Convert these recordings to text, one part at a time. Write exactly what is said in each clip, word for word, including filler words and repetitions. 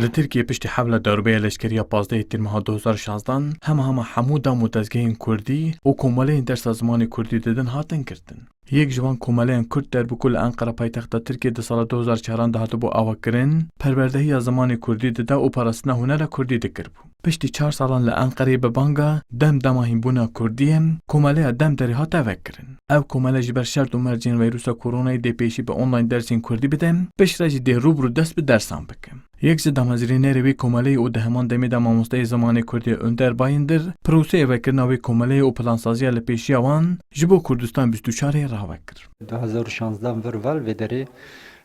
Li Tirkiyê piştî hewla darbeya leşkerî ya pazdehê Tîrmeha du hezar şazdan hema hema hemû dam û dezgehên kurdî û komeleyên dersa zimanê kurdî didin hatin girtin. Yek ji van komeleyan kurd der bû ku li Enqera paytexta Tirkiyê di sala du hezar çaran de hatibû avakirin, perwerdehiya zimanê kurdî dida û parastina hunera kurdî dikiribû. Piştî çar salan li Enqereyê bi banga dem dema hînbûna kurdiyê, komeleya dem derê hate vekirin. Ev komele ji ber şert û mercên vîrusa koronayê dê pêşî bi online dersên kurdî bide, piştre jî dê rû bi rû dest bi dersan bike. Yek ji damezrînerê wê komeleyê û di heman demê de mamosteyê zimanê kurdî Önder Bayındır, proseyê vekirina wê komeleyê û plansaziya li pêşiya wan ji bo Kurdistan bîst û çar ê rave kir. Du hezar û şanzdan vir val vê derê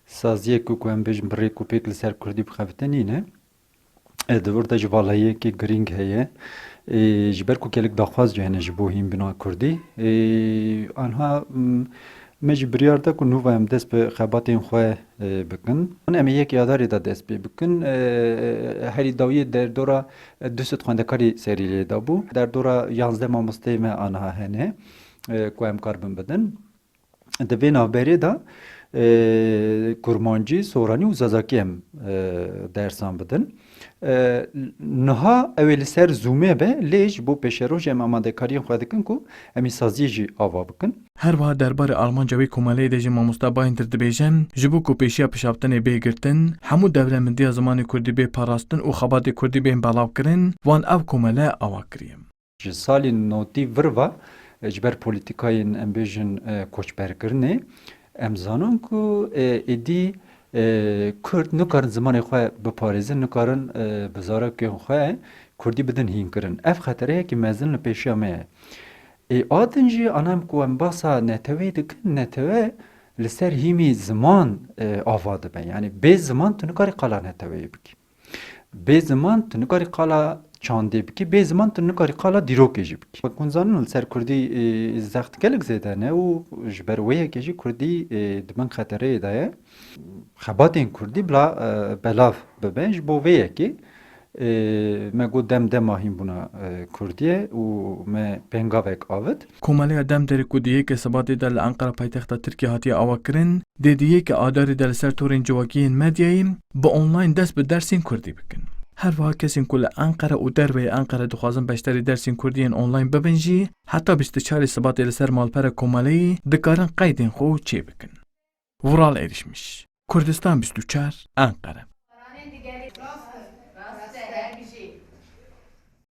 saziyek ku, ku em bêjin bi rêk û pêk li ser kurdî bixebite nîne. E, di vir de jî valahiyekî girîng heye. E, ji ber ku gelek daxwaz jî hene ji bo hînbûna kurdî. E, anha, m, me jî biryar da ku nûva em dest bi xebatên xwe, e, bikin. Em ê yekê Adarê de dest pê bikin. E, herî dawiyê derdora, e, du sed xwendekarî serî lê dabû. Derdora yanzdeh mamosteyê me anha hene, e, ku em karibin bidin. Di vê navberê de, e, kurmancî, soranî û zazakî em, e, dersan bidin. E, niha ew ê li ser Zoomê be, lê ji bo pêşerojê em amadekariyên xwe dikin ku em ê saziyê jî ava bikin. Her wiha derbarê armanca wê komeleyê de jî mamosta Bayındır dibêje, ji bo ku pêşiya pişaftinê bê girtin, hemû dewlemendiya zimanê kurdî bê parastin û xebatê kurdî bên belavkirin, wan ev komele ava kiriye. Ji salên notî vir ve, e, ji ber polîtîkayên, em bêjin, e, koçberkirinê, em zanin ku, e, êdî, e, Kurd nikarin zimanê xwe biparêzin, nikarin, e, bi zarokên xwe kurdî bidin hînkirin. Ev xetereyekî mezin li pêşiya me ye. Ê, a din jî, ana em ku em basa neteweyê dikin, netewe li ser hîmî ziman, e, ava dibe. Yanî bê ziman tu nikarî qala neteweyê bikî. Bê ziman tu nikarî qala çandê bikî, bê ziman tu nikarî qala dîrokê jî bikî. Wek hûn zanin, li ser kurdî, e, zext gelek zêde ne û ji ber wê yekê jî kurdî, e, di bin xetereyê de ye. Xebatên kurdî bila, e, belav bibe. Ji bo vê yekê, e, me got dem dema hînbûna, e, kurdî ye û me pêngavek avêt. Komeleya dem derê ku di yekê Sibatê de li Enqera paytexta Tirkiyê hatiye avakirin, dê di yekê Adarê de li ser torên civakî yên medyayê bi online dest bi dersên kurdî bikin. Her wiha kesên ku li Enqere û derveyê Enqere dixwazin beşdarî dersên kurdî yên online bibin jî, heta bîst û çarê Sibatê li ser malpera komeleyê dikarin qeydên xwe çêbikin. Vural Erişmiş, Kurdistan bîst û çar, Enqere.